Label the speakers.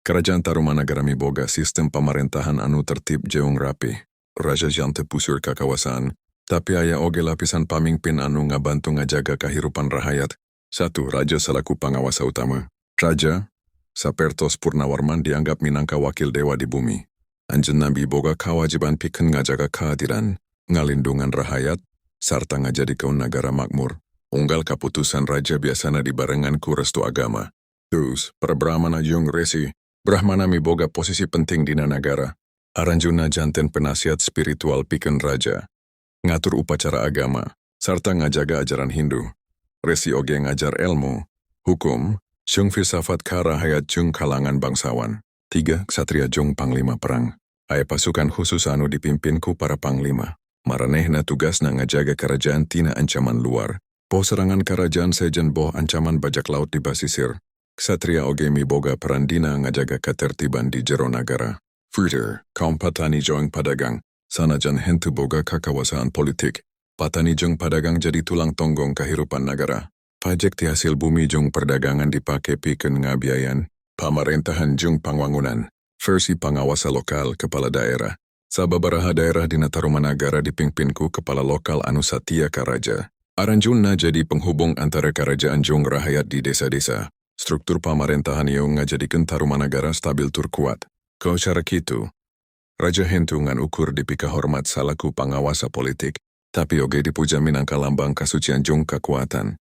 Speaker 1: Kerajaan Tarumanagara miboga sistem pamarentahan anu tertib jeung rapi. Raja janten puseur kakawasaan, tapi aya oge lapisan pamingpin anu ngabantu ngajaga kahirupan rahayat. 1. Raja selaku pangawasa utama. Raja, sapertos Purnawarman, dianggap minangka wakil dewa di bumi. Anjeunna miboga kewajiban pikeun ngajaga keadilan, ngalindungan rahayat, sarta ngajadikeun nagara makmur. Unggal kaputusan raja biasana dibarengan ku restu agama. Terus, para Brahmana jeung Resi. Brahmana miboga posisi penting dina nagara. Aranjeunna janten penasihat spiritual pikeun raja. Ngatur upacara agama, sarta ngajaga ajaran Hindu. Resi oge ngajar ilmu, hukum, jeung filsafat ka rahayat jeung kalangan bangsawan. 3. Ksatria jeung Panglima Perang. Aya pasukan khusus anu dipimpin ku para panglima. Maranehna tugasna ngajaga kerajaan tina ancaman luar. Boh serangan kerajaan sejen, boh ancaman bajak laut di basisir. Ksatria oge miboga peran dina ngajaga ketertiban di jero nagara. Further, kaum patani jeung padagang. Sanajan henteu boga kakawasaan politik, patani jeung padagang jadi tulang tonggong kehidupan nagara. Pajak ti hasil bumi jeung perdagangan dipake pikeun ngabiayan pamarentahan jeung pangwangunan. Versi pangawasa lokal, kepala daerah. Sababaraha daerah dina Tarumanagara dipimpin ku kepala lokal anu satia ka raja. Aranjeunna jadi penghubung antara kerajaan jeung rahayat di desa-desa. Struktur pamarentahan ieu ngajadikeun Tarumanagara stabil tur kuat. Ku cara kitu, raja henteu ngan ukur dipikahormat salaku pangawasa politik, tapi oge dipuja minangka lambang kasucian jeung kekuatan.